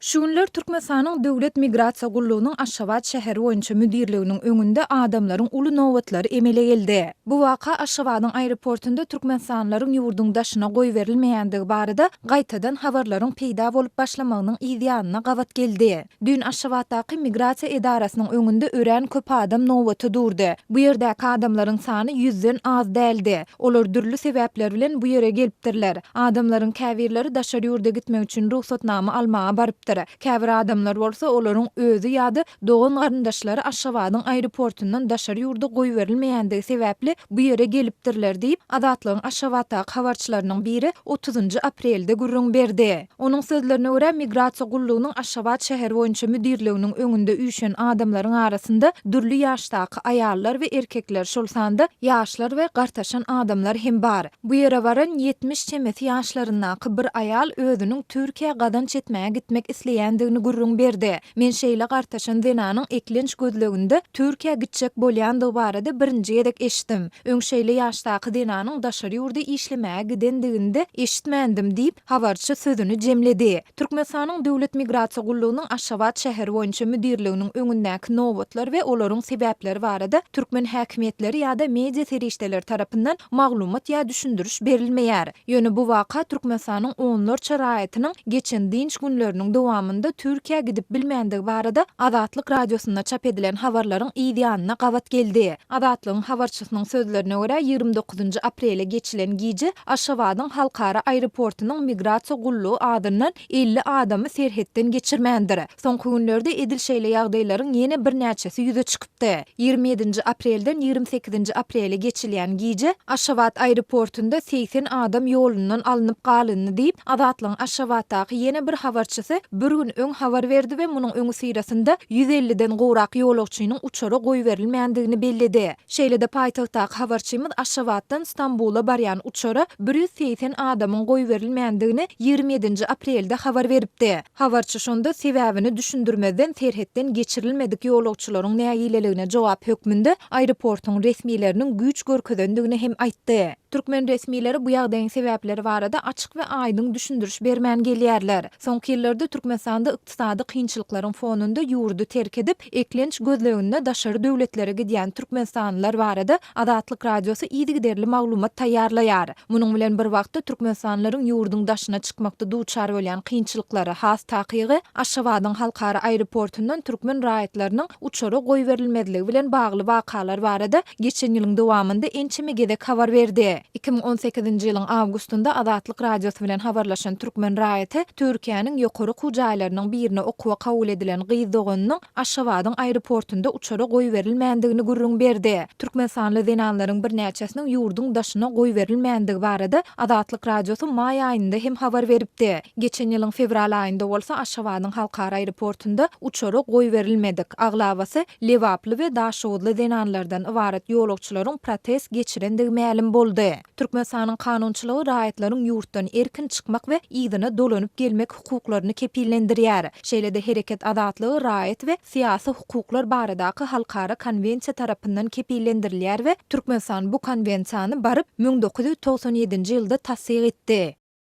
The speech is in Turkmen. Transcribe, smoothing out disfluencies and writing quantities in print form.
Şu günler Türkmenistanyň Döwlet migrasiýa gullugynyň Aşgabat şäheri boýunça müdirliginiň öňünde adamlaryň uly nobatlary emele geldi. Bu waka Aşgabadyň aeroportunda türkmenistanlylaryň ýurduň daşyna goýberilmeýändigi barada gaýtadan habarlaryň peýda bolup başlamagynyň yz ýanyna gabat geldi. Düýn Aşgabatdaky migrasiýa edarasynyň öňünde örän köp adam nobata durdy. Bu ýerdäki adamlaryň sany ýüzden az däldi. Olar dürli sebäpler bilen bu ýere gelipdirler. Adamlaryň käbirleri daşary ýurda gitmek üçin rugsatnama almaga barypdyr. Käbir adamlar bolsa olaryň özi ýa-da dogan-garyndaşlary Aşgabadyň aeroportundan daşary ýurda goýberilmeýändigi sebäpli bu ýere gelipdirler diýip, Azatlygyň Aşgabatdaky habarçylarynyň biri otuzynjy aprelde gürrüň berdi. Onuň sözlerine görä, Migrasiýa gullugynyň Aşgabat şäheri boýunça müdirliginiň öňünde üýşen adamlaryň arasynda dürli ýaşdaky aýallar we erkekler, şol sanda ýaşlar we gartaşan adamlar hem bar. Bu ýere baran 70 çemesi ýaşlaryndaky bir aýal özüniň Türkiýä gazanç etmäge gitmek isleýändigini gürrüň berdi. Men şeýle gartaşan zenanyň eklenç gözleginde Türkiýä gitjek bolýandygy barada birinji gezek eşitdim. Öň şeýle ýaşdaky zenanyň daşary ýurda işlemäge gidendigini-de eşitmändim diýip, habarçy sözüni jemledi. Türkmenistanyň Döwlet migrasiýa gullugynyň Aşgabat şäheri boýunça müdirliginiň öňündäki nobatlar we olaryň sebäpleri barada türkmen häkimiýetleri ýa-da media serişdeleri tarapyndan maglumat ýa düşündiriş berilmeýär. Ýöne bu waka Türkmenistanyň onlarça raýatynyň geçen dynç günleriniň dowamynda Türkiýä gidip bilmändigi barada Azatlyk Radiosynda çap edilen habarlaryň yz ýanyna gabat geldi. Azatlygyň habarçysynyň sözlerine görä, 29 aprele geçilen gije Aşgabadyň halkara aeroportunyň migrasiýa gullugy azyndan 50 adamy serhetden geçirmändir. Soňky günlerde edil şeýle ýagdaýlaryň ýene birnäçesi ýüze çykypdy. Ýigrimi ýedinji aprelden 28-nji aprele geçilýän gije Aşgabat aeroportunda 80 adam ýolundan alnyp galyndy diýip, Azatlygyň Aşgabatdaky ýene bir habarçysy bir gün öň habar berdi we munuň öňüsyrasynda 150-den gowrak ýolagçynyň uçara goýberilmändigini belledi. Şeýle-de paýtagtdaky habarçymyz Aşgabatdan Stambula barýan uçara 180 adamyň goýberilmändigini 27-nji aprelde habar beripdi. Habarçy şonda sebäbini düşündirmezden serhetden geçirilmedik ýolagçylaryň nägileligine jogap hökmünde aeroportuň resmileriniň güýç görkezendigini hem aýtdy. Türkmen resmileri bu ýagdaýyň sebäpleri barada açyk we aýdyň düşündiriş bermän gelýärler. Soňky ýyllarda Türkmenistanda ykdysady kynçylyklaryň fonunda ýurdy terk edip, eklenç gözleginde daşary döwletlere gidýän türkmenistanlylar barada Azatlyk Radiosy yzygiderli maglumat taýýarlaýar. Munuň bilen bir wagtda türkmenistanlylaryň ýurduň daşyna çykmakda duçar bolýan kynçylyklary, has takygy, Aşgabadyň halkara aeroportundan türkmen raýatlarynyň uçara goýberilmezligi bilen bagly wakalar barada geçen ýylyň dowamynda ençeme gezek habar berdi. 2018-nji ýylyň awgustynda Azatlyk Radiosy bilen habarlaşan türkmen raýaty Türkiýäniň ýokary okuw jaýlarynyň birine okuwa kabul edilen gyz doganynyň Aşgabadyň aeroportunda uçara goýberilmändigini gürrüň berdi. Türkmenistanly zenanlaryň birnäçesiniň ýurduň daşyna goýberilmändigi barada Azatlyk Radiosy maý aýynda hem habar beripdi. Geçen ýylyň fewral aýynda bolsa Aşgabadyň halkara aeroportunda uçara goýberilmedik, aglabasy lebaply we daşoguzly zenanlardan ybarat ýolagçylaryň protest geçirendigi mälim boldy. Türkmenistanyň kanunçylygy raýatlaryň ýurtdan erkin çykmak we yzyna dolanyp gelmek hukuklaryny kepillendirýär. Şeýle-de hereket azatlygy raýat we syýasy hukuklar baradaky halkara konwensiýa tarapyndan kepillendirilýär we Türkmenistan bu konwensiýany baryp 1997-nji ýylda tassyk etdi.